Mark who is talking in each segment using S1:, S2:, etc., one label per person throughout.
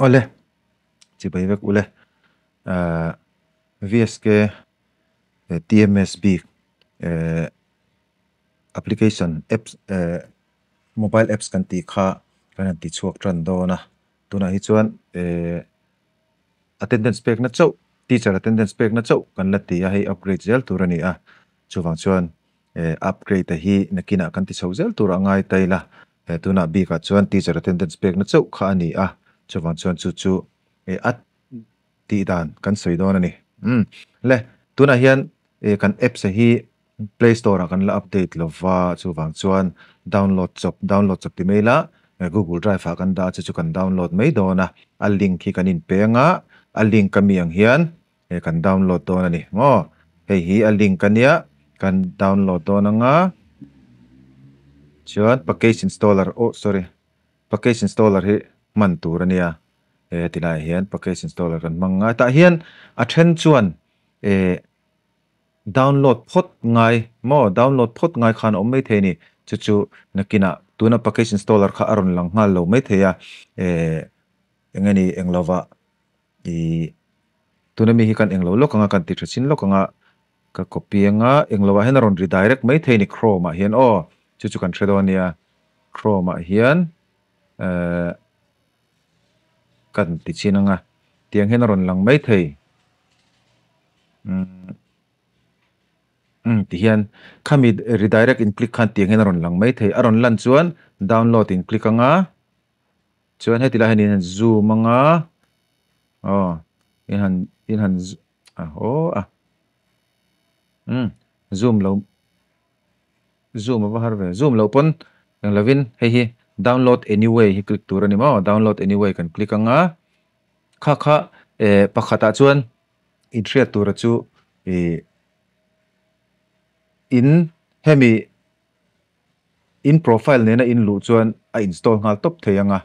S1: Awle, chibai vek ule. VSK TMS bik application apps mobile apps kan tih kha kan han ti chhuak tan dawn a. Tunah hi chuan attendance pekna chauh teacher attendance pekna chauh kan la ti a, hei upgrade zel tur a ni a. Chuvang chuan upgrade a hi nakinah kan ti chho zel tur a ngai ta ila. Tunah bikah chuan teacher attendance pekna chauh kha a ni a, chuvang chuan chu chu a tih dan kan sawi dawn a ni. Umm le, tunah hian kan apps hi play store ah kan la update lo va, chuvang chuan download chawp download chawp ti mai ila google drive ah kan dah a, chu chu kan download mai dawn a, a link hi kan inpeng a, a link ami ang hian kan download dawn a ni maw. Hei hi a link a nia, kan download dawn anga chuan package installer oh sorry package installer hi hman tur a nia. He tilaiah hian package installer kan hmang a, tah hian a then chuan eh download phawt ngai maw download phawt ngai khan a awm maithei a ni. Chu chu nakinah tuna package installer kha a rawn lang nghal lo maithei a, eh eng nge ni eng lova ih tuna mi hi kan eng lo lawk ang a, kan ti tha chin lawk ang a, ka copy ang a, eng lovah hian a rawn redirect maithei a ni chrome ah hian aw chu chu kan hre dawn a nia chrome ah hian eh. Kan ti chin anga tiang hian a rawn lang mai thei. Umm umm ti hian khami redirect in click khan tiang hian a rawn lang mai thei. A rawn lan chuan download in click anga chuan heti lai hian in han zoom anga aw in han in han a aw a umm zoom lo. Zoom a va har ve. Zoom loh pawn eng lovin hei hi download anyway hi click tur a ni maw. Download anyway kan click anga kha kha eh pakhatah chuan inhriat tura chu ih in hemi in profile nena in luh chuan a install nghal tawp thei anga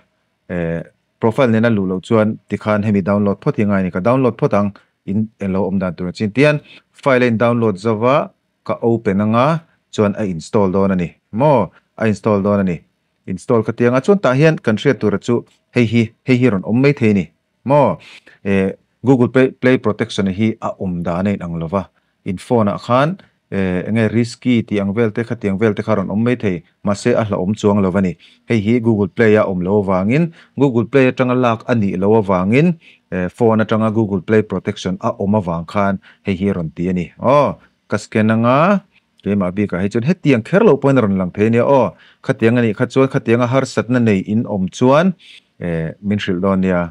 S1: eh profile nena luh loh chuan tikhan hemi download phawt hi a ngai a ni. Ka download phawt ang in eng lo awm dan tur a chin. Tihian file a in download zova Ka open anga chuan a install dawn a ni maw? A install dawn a ni. Install ka ti anga chuan tah hian kan hriat tura chu hei hi hei hi rawn awm mai thei a ni maw? Eh Google Play Play Protection hi a awm dan a inang lo va, in phone ah khan eh enge risky tih ang vel te khatiang vel te kha rawn awm mai thei mahse a hlauhawm chuang lo a ni. Hei hi Google Play a awm lo avangin Google Play atanga lak a nih loh avangin eh phone atanga Google Play Protection a awm avang khan hei hi a rawn ti a ni. Aw Ka scan anga, keimah bikah hi chuan hetiang kher loh pawhin a rawn lang thei a nia aw. Khatiang a nih kha chuan khatianga harsatna nei in awm chuan eh min hrilh dawn nia.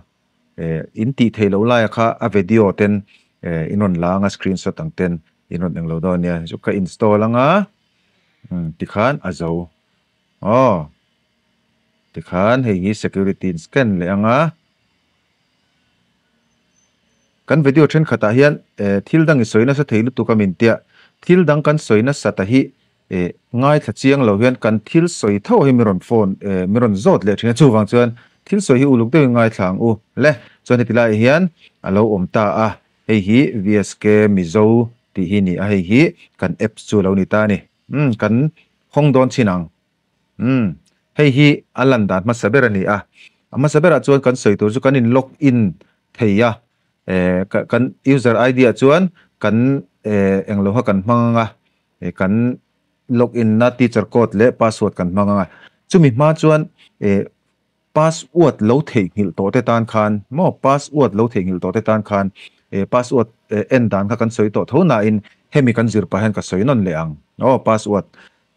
S1: Eh in tih theih loh laia kha a video ten eh in rawn la anga screenshot ang ten in rawn englo dawn nia. Chu ka install anga umm tikhan a zo aw. Tikhan hei hi security in scan leh anga. Kan video thenkhatah hian thil dang i sawi nasa thei lutuk a min tia, thil dang kan sawi nasa ta hi ngaithla chiang lo hian kan thil sawi tho hi mi rawn phone mi rawn zawt leh thin a, chuvang chuan thil sawi hi uluk deuhin ngaithla ang u le. Chuan heti laiah hian a lo awm ta a, hei hi VSK Mizo tih hi ni a, hei hi kan apps chu a lo ni ta a ni. Umm kan hawng dawn chin ang. Umm, hei hi a lan dan hmasa ber a ni a. A hmasa berah chuan kan sawi tur chu kan in log in thei a, eh kan user ID ah chuan kan eh englo kha kan hmang anga, eh kan log in na teacher code leh password kan hmang anga. Chumi hma chuan eh password lo theihnghilh tawh te tan khan maw password lo theihnghilh tawh te tan khan eh password eh en dan kha kan sawi tawh tho nain hemi kan zir pah hian ka sawi nawn leh ang aw password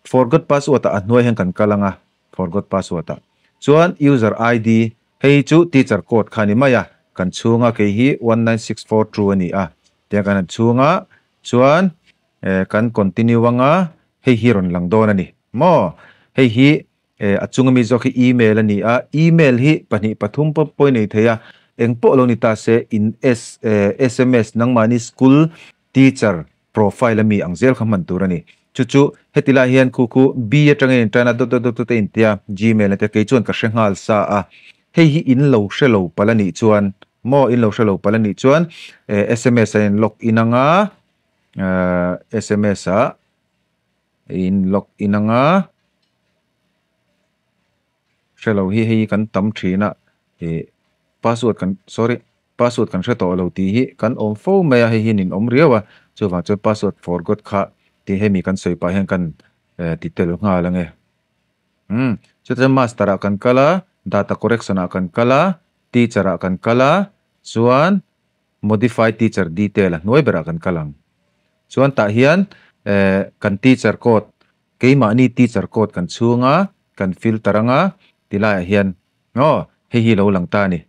S1: Forgot password ah a hnuai hian kan kal anga, forgot password ah. Chuan user ID, hei chu teacher code kha a ni mai a, kan chhunga kei hi 1964 true a ni a, tiang kan han chhunga chuan eh kan continue anga hei hi rawn lang dawn a ni maw? Hei hi eh a chunga mi zawk hi email a ni a, email hi pahnih pathum pawh pawh i nei thei a, eng pawh lo ni ta se in S eh sms nangmahni school teacher profile a mi ang zel kha hman tur a ni. Chu chu heti lai hian khu khu B atangin in tan a dot dot dot dot a intia Gmail a tia kei chuan ka hre nghal sa a. Hei hi in lo hre lo palh a nih chuan maw in lo hre lo palh a nih chuan eh sms a in log in anga eh sms ah in log in anga hre lo hi hei hi kan tam thin a eh. Password kan, sorry, password kan hre tawh lo tih hi kan awm fo mai a, hei hi nin awm riau a, chuvang chuan password forgot kha tih hemi kan sawi pah hian kan ti tel nghal ang e. Umm, chutichuan master ah kan kal a, data correction ah kan kal a, teacher ah kan kal a, chuan modify teacher detail a hnuai berah kan kal ang. Chuan tah hian kan teacher code, keimahni teacher code kan chhung a, kan filter ang a, tilaiah hian aw hei hi lo lang ta a ni.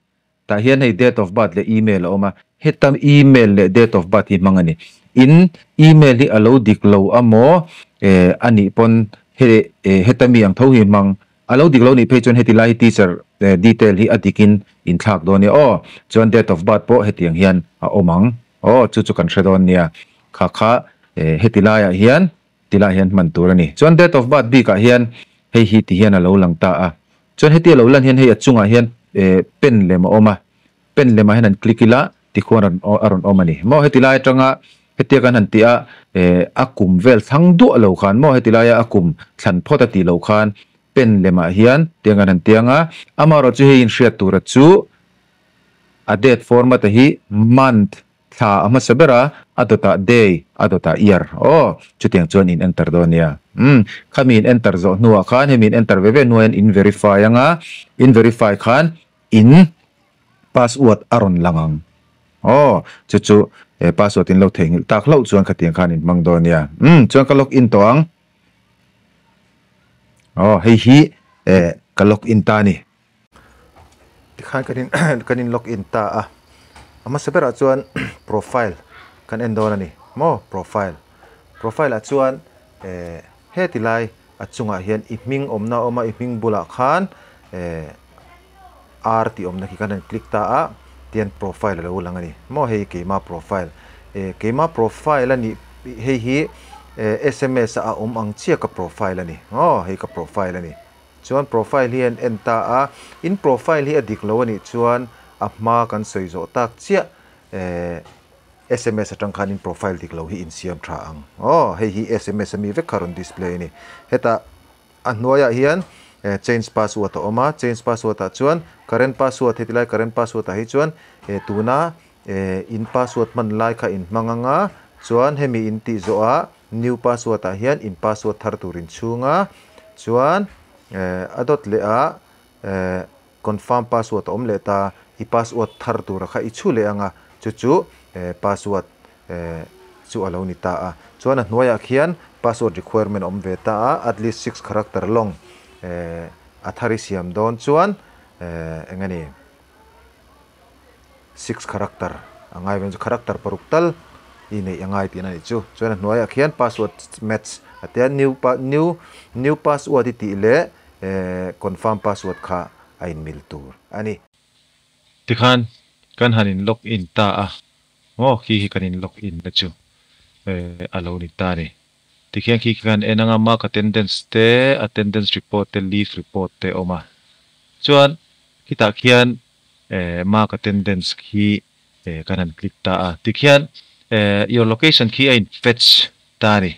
S1: Tah hian hei date of birth leh email a awm a, heta email leh date of birth hi hmang a ni. In email hi a lo dik lo a maw eh a nih pawn he eh heta mi ang tho hi hmang. A lo dik lo nih phei chuan heti lai hi teacher eh detail hi a dik in in thlak dawn nia aw. Chuan date of birth pawh hetiang hian a awm ang aw chu chu kan hre dawn nia. Kha kha eh heti laiah hian ti lai hian hman tur a ni. Chuan date of birth bikah hian hei hi ti hian a lo lang ta a. Chuan heti a lo lan hian hei a chungah hian pen lem a awm a, pen lemah hian han click ila tikhuan rawn a rawn awm a ni. Maw heti lai atanga hetia kan han tih a a kum vel thlang duah lo khan maw heti laia a kum thlan phawt a tih loh khan pen lemah hian tiang kan han tiang a, amaherawhchu chu hei inhriat tura chu a date format a hi month Thla a hmasa ber a, a dawtah day, a dawtah year. Aw, chutiang chuan in enter dawn nia. Umm, khami in enter zawh hnuah khan hemi in enter ve ve hnuah hian in verify anga, in verify khan in password a rawn lang ang. Aw, chu chu password in lo theihnghilh tak hlauh chuan khatiang khan in hmang dawn nia. Umm, chuan ka log in tawh ang. Aw, hei hi ka log in ta a ni. Tikhan kan in kan in log in ta a, a hmasa berah chuan profile kan en dawn a ni maw profile profile ah chuan eh heti lai a chungah hian i hming awmna a awm a i hming bulah khan eh r tih awmna khi kan han click ta a tihian profile a lo lang a ni maw hei keima profile eh keima profile a nih hei hi eh sms a awm ang chiah ka profile a ni aw hei ka profile a ni. Chuan profile hi an en ta a, in profile hi a dik lo a nih chuan a hma kan sawi zawh tak chiah eh sms atang khan in profile dik lo hi in siam tha ang. Aw hei hi sms ami vek kha rawn display a ni. Hetah a hnuaiah hian eh change password a awm a, change password ah chuan current password heti lai current password ah hi chuan eh tuna eh in password hman lai kha in hmang ang a, chuan hemi in tih zawh ah New password ah hian in password thar tur in chhung a, chuan a dawt leh ah confirm password a awm leh ta, i password thar tura kha i chhu leh ang a, chu chu password chu a lo ni ta a. Chuan a hnuaiah khian password requirement a awm ve ta a, at least six character long a thar i siam dawn chuan eng a ni. Six character a ngai veng chu character paruk tal i neih a ngai tihna a nih chu. Chuan a hnuaiah khian password match a tia new pa new new password i tih leh eh confirm password kha a inmil tur a ni.
S2: Tikhan kan han in log in ta a, maw khi hi kan in log in na chu eh a lo ni ta a ni. Tikhian khi khi kan en anga mark attendance te, attendance report te, leave report te a awm a. Chuan khitah khian eh mark attendance khi eh kan han click ta a tikhian eh your location khi a in fetch ta a ni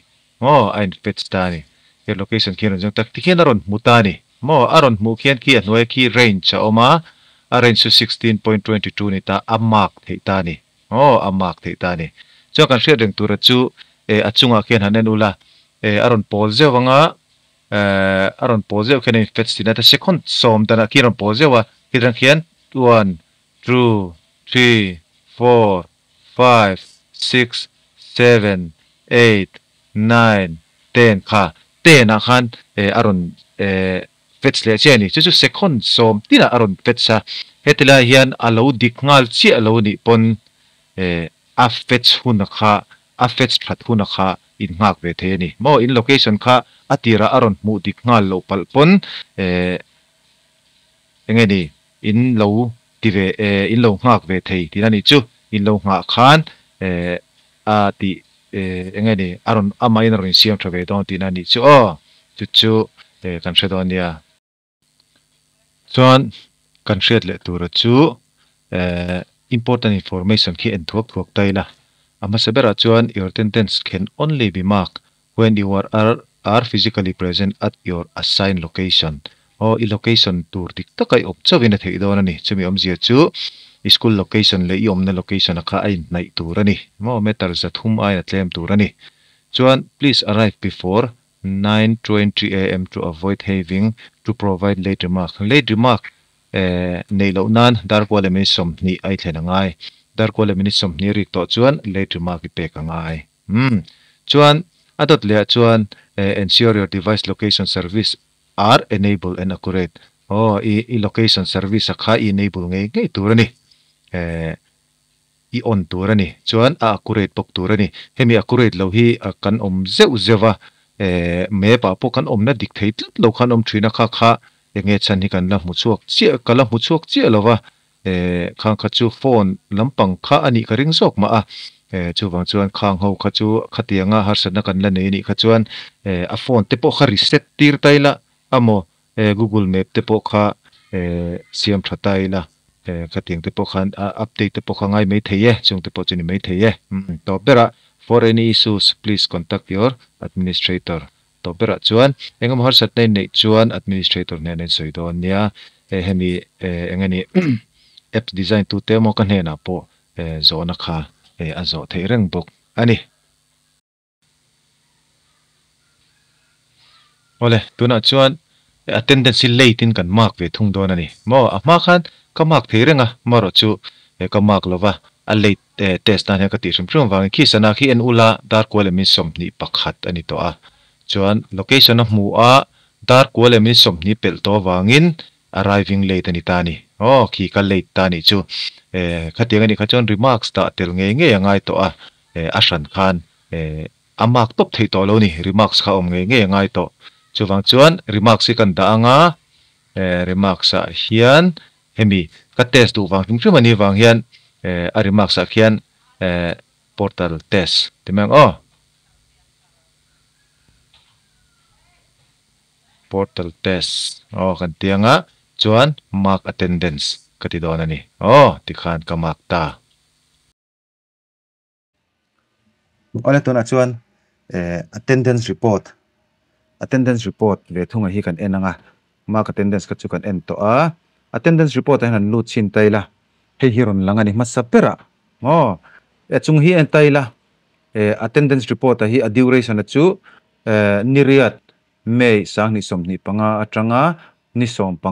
S2: maw a in fetch ta a ni your location khi a rawn zawng ta tikhian a rawn hmu ta a ni maw a rawn hmuh khian khi a hnuaia khi range a awm a a range chu 16.22 ni ta a mark theih ta a ni maw a mark theih ta a ni chuan kan hriat reng tura chu eh a chungah khian han en ula eh a rawn pawl zeuh anga Eh, a rawn pawl zeuh khian a in fetch thin a, ta second sawm danah khi a rawn pawl zeuh a, khitang khian one, two, three, four, five, six, seven, eight, nine, ten kha ten ah khan eh a rawn eh fetch leh chiah a ni, chu chu second sawm tinah a rawn fetch a, heti lai hian a lo dik nghal chiah lo nih pawn eh a fetch hun kha a fetch that huna kha in nghak ve thei a ni. Maw in location kha a tirah a rawn hmuh dik nghal loh palh pawn eh enge ni in lo ti ve eh in lo nghak ve thei tihna nih chu in lo nghah khan eh a tih eh enge ni a rawn amahin a rawn insiam tha ve dawn tihna nih chu aw chu chu eh kan hre dawn nia. Chuan kan hriat leh tura chu eh important information khi en thuak thuak ta ila. A hmasa berah chuan your attendance can only be marked when you are are physically present at your assigned location. Aw i location tur dik taka i awm chauhin a theih dawn a ni. Chumi awmzia chu i school location leh i awmna location a kha a inhnaih tur a ni. Maw meter 300 aiin a tlem tur a ni. Chuan please arrive before 9:20 am to avoid having to provide late remark. Late remark neih loh nan dar kua leh minute 20 a i thlen a ngai. Dar kua leh minute 20 rik tawh chuan late remark i pek a ngai. Umm. Chuan a dawt leh ah chuan ensure your device location service are enable and accurate. Aw i i location service a kha i enable ngei ngei tur a ni. Eh i on tur a ni. Chuan a accurate bawk tur a ni. Hemi accurate lo hi kan awm zeuh zeuh a, eh map ah pawh kan awmna dik thei tlat lo khan awm thin a, kha kha enge chhan hi kan la hmu chhuak chiah ka la hmu chhuak chiah lo va, Eh khang kha chu phone lampang kha a nih ka ring zawk mah a, eh chuvang chuan khang ho kha chu khatianga harsatna kan la nei a nih kha chuan eh a phone te pawh kha reset tir ta ila amaw eh google map te pawh kha eh siam tha ta ila eh khatiang te pawh khan a update te pawh kha ngai mai thei e chung te pawh chu ni mai thei e. Umm tawp berah for any issues please contact your administrator Tawp berah chuan engemaw harsatna in neih chuan administrator hnenah in sawi dawn nia. Hemi eng eng apps design tute emaw ka hnenah pawh zawhna kha a zawh theih reng bawk a ni. Awle, tunah chuan attendance hi late in kan mark ve thung dawn a ni. Maw, a hma khan ka mark thei reng a, marawh chu ka mark lova a late Test nan hian ka tih hrim hrim avangin khi sana khi en ula dar kual em in 21 a ni tawh a, chuan location a hmu a dar kual em in 20 pelh tawh avangin arriving late a ni ta a ni. Aw khi ka late ta a nih chu. Khatiang a nih kha chuan remarks dah tel ngei ngei a ngai tawh a, a hran khan a mark tawp theih tawh lo a ni, remarks kha awm ngei ngei a ngai tawh. Chuvang chuan remarks hi kan dah anga remarks ah hian Hemi ka test duh vang hrim hrim a nih vang hian a remarks ah khian portal test ti mai ang aw. Portal test aw kan ti ang a, chuan mark attendance ka ti dawn a ni aw tikhan ka mark ta.
S1: Awle tunah chuan attendance report attendance report ve thunga hi kan en ang a, mark attendance kha chu kan en tawh a, attendance report ah hian han lut chhin ta ila, hei hi rawn lang a ni hmasa berah maw, e chung hi en ta ila attendance report ah hi a duration a chu ni riat May 2025 atanga ni 15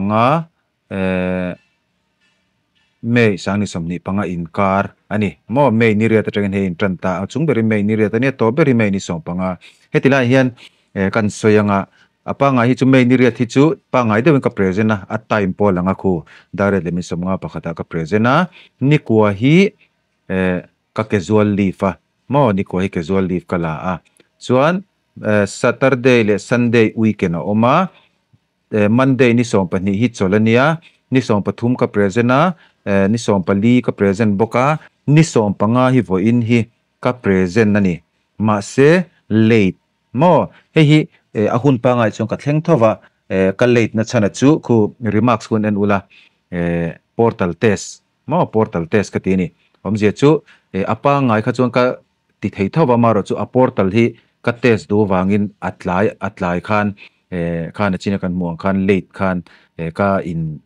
S1: May 2025 inkar a ni maw? May ni riat atangin hei intan ta a, chung berin May ni riat a nia, tawp berin May ni 15. Heti lai hian kan sawi anga a pangngai hi chu May ni riat hi chu pangngai deuhin ka present a, a time pawh a lang a khu dar riat leh min 51 ah ka present a, ni kua hi ka casual leave a maw? Ni kua hi casual leave ka la a, chuan Saturday leh Sunday weekend a awm a, Monday ni 12 hi chawlh a nia, ni 13 ka present a, ni 14 ka present bawk a, ni 15 hi vawiin hi ka present a ni. Mahse late maw? Hei hi a hun pangai chuan ka thleng tho va, ka late na chhan a chu khu remarks hun en ula portal test maw? Portal test ka ti a ni. Awmzia chu a pangai kha chuan ka ti thei tho va, amaherawh chu a portal hi ka test duh avangin a tlai a tlai khan eh khan a china kan hmuh ang khan late khan eh ka in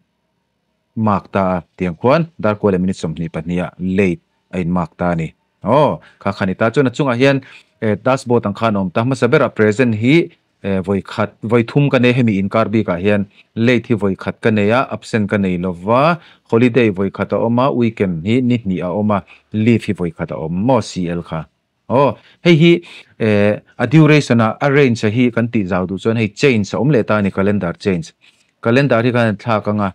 S1: mark ta a tiang khuan dar kua leh minute 22 ah late a in mark ta a ni. Aw kha kha ni ta chuan a chungah hian eh dashboard ang khan a awm ta hmasa berah present hi Eh vawi khat, vawi thum ka nei hemi inkar bikah hian late hi vawi khat ka nei a, absent ka nei lova, holiday vawi khat a awm a, weekend hi ni hnih a awm a, leave hi vawi khat a awm maw CL kha. Aw hei hi eh a duration a a range a hi kan tih zau duh chuan hei change a awm leh ta a ni calendar change. Calendar hi khan thlak ang a,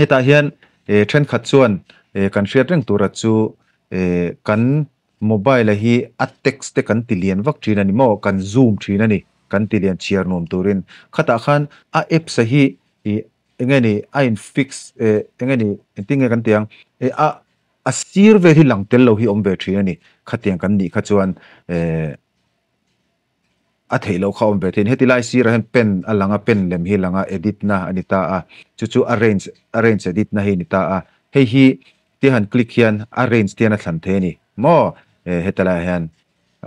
S1: hetah hian eh thenkhat chuan eh kan hriat reng tura chu eh kan Mobile a hi a text te kan ti lian vak thin a ni maw? Kan zoom thin a ni, kan ti lian chhiar nuam turin. Khatah khan a apps a hi ih eng nge ni a in fix eh eng nge ni engtin nge kan ti ang eh a a sir vel hi lang tel lo hi awm ve thin a ni. Khatiang kan nih kha chuan eh a theih loh kha awm ve thin. Heti lai sirah hian pen a lang a, pen lem hi a lang a, edit na a ni ta a, chu chu arrange arrange edit na hi a ni ta a. Hei hi tia han click hian arrange te hian a thlan thei a ni maw? Eh heta laiah hian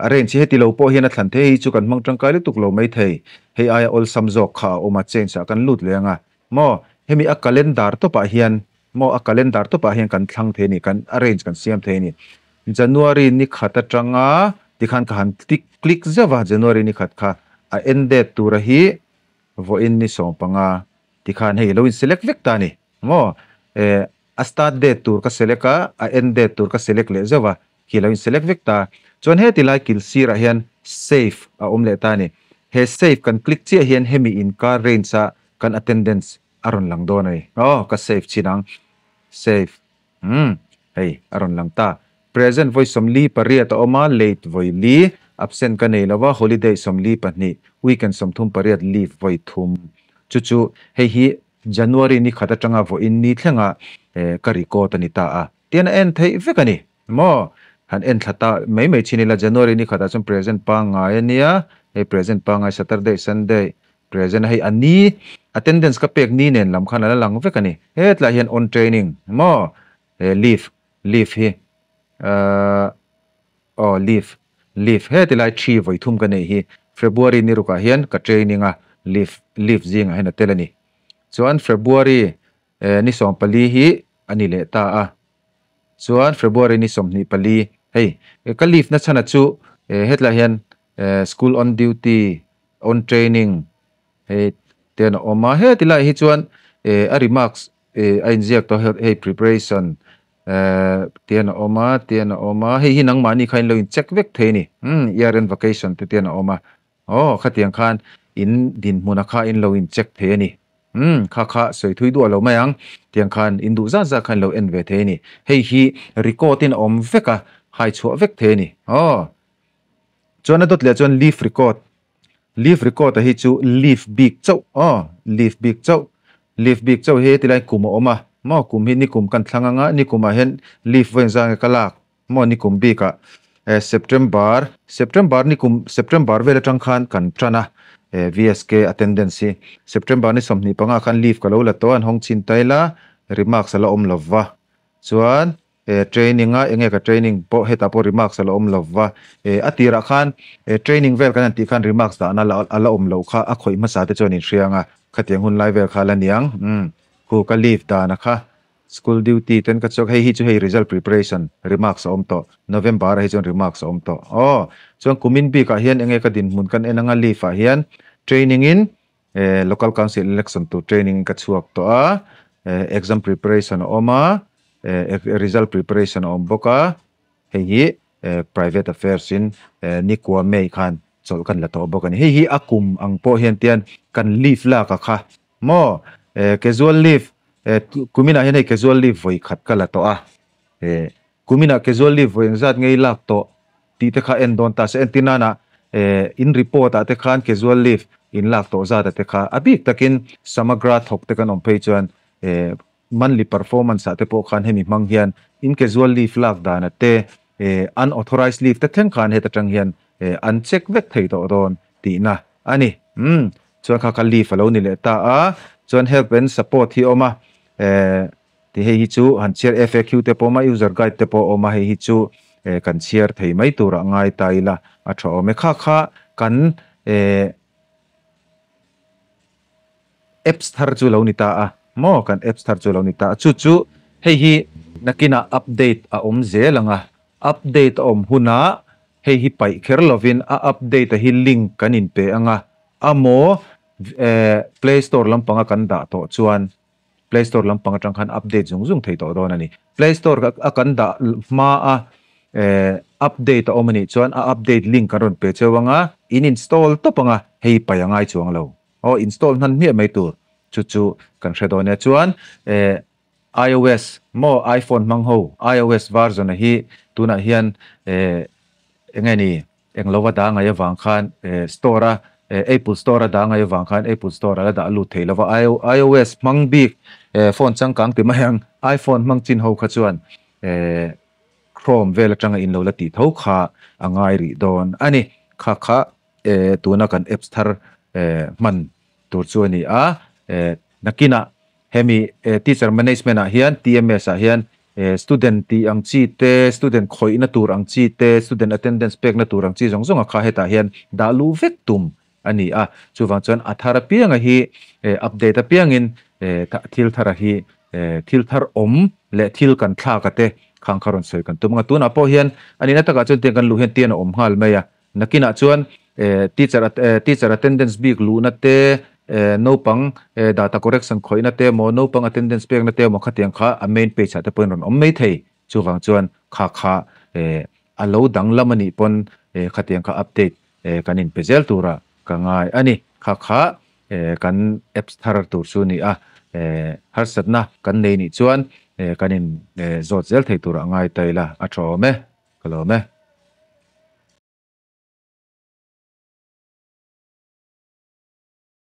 S1: arrange hi heti lo pawh hian a thlan thei, hei chu kan hmang tangkai lutuk lo mai thei. Hei aia awlsam zawk kha a awm a, change ah kan lut leh ang a. Maw hemi a calendar tawpah hian maw a calendar tawpah hian kan thlang thei a ni, kan arrange kan siam thei a ni. January ni khat atanga tikhan ka han tick click zeuh a, January ni khat kha a end date tura hi vawiin ni 15 tikhan hei lo in select vek ta a ni. Maw eh a start date tur ka select a, a end date tur ka select leh zeuh a, khi lo in select vek ta. Chuan heti lai kil sirah hian save a awm leh ta a ni. He save kan click chiah hian hemi inkar range a kan attendance a rawn lang dawn a ni. Aw ka save chin ang. Save. Umm hei a rawn lang ta. Present vawi 48 a awm a, late vawi li, absent ka nei lo va, holiday 42, weekend 38, leave vawi thum. Chu chu hei hi January ni khat atanga vawiin ni thlenga ka record a ni ta a. Tian a en theih vek a ni maw? Han en thla ta mai mai chin ila January ni khatah chuan present pangngai a nia, hei present pangngai Saturday, Sunday present a hei a ni attendance ka pek ni nen lam khan a la lang vek a ni. Hetlaiah hian on training maw? He leave, leave hi ahh aw leave, leave heti lai thi vawi thum ka nei hi February ni rukah hian ka training a leave, leave zingah hian a tel a ni. Chuan February ni 14 hi a ni leh ta a, chuan February ni 24 hei ka leave na chhan a chu hetlaiah hian school on duty, on training hei te an awm a, heti laiah hi chuan a remarks a inziak tawh hei preparation te an awm a, te an awm a, hei hi nangmahni kha in lo in check vek thei a ni, year end vacation te te an awm a. Aw, khatiang khan in dinhmuna kha in lo in check thei a ni. Umm, kha kha sawi thui duah lo mai ang. Tiang khan in duh zat zat khan in lo en ve thei a ni. Hei hi record in a awm vek a, hai chhuah vek thei a ni. Aw. Chuan a dawt leh chuan leave record. Leave record a hi chu leave bik chauh. Aw, leave bik chauh. Leave bik chauh hi heti lai kum a awm a. Maw, kum hi nikum kan thlang anga, nikum ah hian leave vawiin zang nge ka lak. Maw nikum bikah September, September nikum September vel atang khan kan tan a VSK attendance hi. September ni 25 khan leave ka lo la tawh a, an hawng chin ta ila remarks a la awm lova. Chuan training a enge ka training pawh hetah pawh remarks a la awm lova. A tirah khan training vel kan han tih khan remarks dahna a la awm loh kha a khawih hmasa te chuan inhriang a, khatiang hun lai vel kha a la niang. Umm khu ka leave dana kha School duty ten ka chuak, hei hi chu hei result preparation remarks a awm tawh, November ah hi chuan remarks a awm tawh. Aw, chuan kumin bik ah hian enge ka dinhmun kan en anga leave ah hian training in eh local council election tur training in ka chhuak tawh a, eh exam preparation a awm a, eh result preparation a awm bawk a, hei hi eh private affairs in eh nikua May khan chawlh kan la tawh bawk a ni. Hei hi a kum ang pawh hian tian kan leave lak a kha Maw? Eh, casual leave, eh, kuminah hian hei casual leave vawi khat ka la tawh a. Eh, kuminah casual leave vawi engzat nge i lak tawh tih te kha en dawn ta se. Entir nana, eh, in report ah te khan casual leave in lak tawh zat ah te kha a bik takin Samagra thawk te kan awm phei chuan, eh, monthly performance ah te pawh khan hemi hmang hian in casual leave lak dan ah te, eh, unauthorized leave te thleng khan heta tang hian, eh, an check vek thei tawh dawn tihna a ni. Umm. Chuan kha kha leave a lo ni leh ta a, chuan help and support hi a awm a, eh ti hei hi chu han chhiar FAQ te pawh a awm a, user guide te pawh a awm a, hei hi chu eh kan chhiar thei mai turah ngai ta ila a tha awm e. Kha kha kan eh apps thar chu lo ni ta a, maw kan apps thar chu lo ni ta a, chu chu hei hi nakinah update a awm zel ang a, update a awm hunah hei hi paih kher lovin a update a hi link kan inpe ang a, A maw Play Store lampanga kan dah tawh chuan Play Store lampang atang khan update zung zung thei tawh dawn a ni. Play Store a kan dah hma a update a awm a nih chuan a update link kan rawn pe cheu anga in install tawp anga hei pai a ngai chuang lo. Aw install hnan hmiah mai tur chu chu kan hre dawn nia. Chuan iOS maw iPhone hmang ho iOS version a hi tunah hian eng nge ni Eng lova dah ngai avang khan store a Apple store a dah ngai avang khan Apple store a la dah lut thei lova iOS hmang bik phone changkang ti mai ang iPhone hmang chin ho kha chuan Chrome vel atanga in lo la tih tho kha a ngai rih dawn a ni. Kha kha tuna kan apps thar hman tur chu a ni a, nakinah hemi teacher management ah hian TMS ah hian student tih ang chi te, student khawihna tur ang chi te, student attendance pekna tur ang chi zawng zawng a kha hetah hian dah luh vek tum a ni a. Chuvang chuan a thar apianga hi update apiangin Thil thar a hi thil thar awm leh thil kan thlak a te khang kha rawn sawi kan tum ang a. Tunah pawh hian a nihna takah chuan tiang kan luh hian tian a awm nghal mai a. Nakinah chuan teacher teacher attendance bik luhna te, naupang data correction khawihna te emaw, naupang attendance pekna te emaw khatiang kha a main page ah te pawhin rawn awm mai thei. Chuvang chuan kha kha a lo danglam a nih pawn khatiang kha update kan inpe zel tura ka ngai a ni. Kha kha kan apps thar tur chu a ni a, harsatna kan nei nih chuan kan in zawt zel thei tura ngai ta ila a tha awm e, ka lawm e.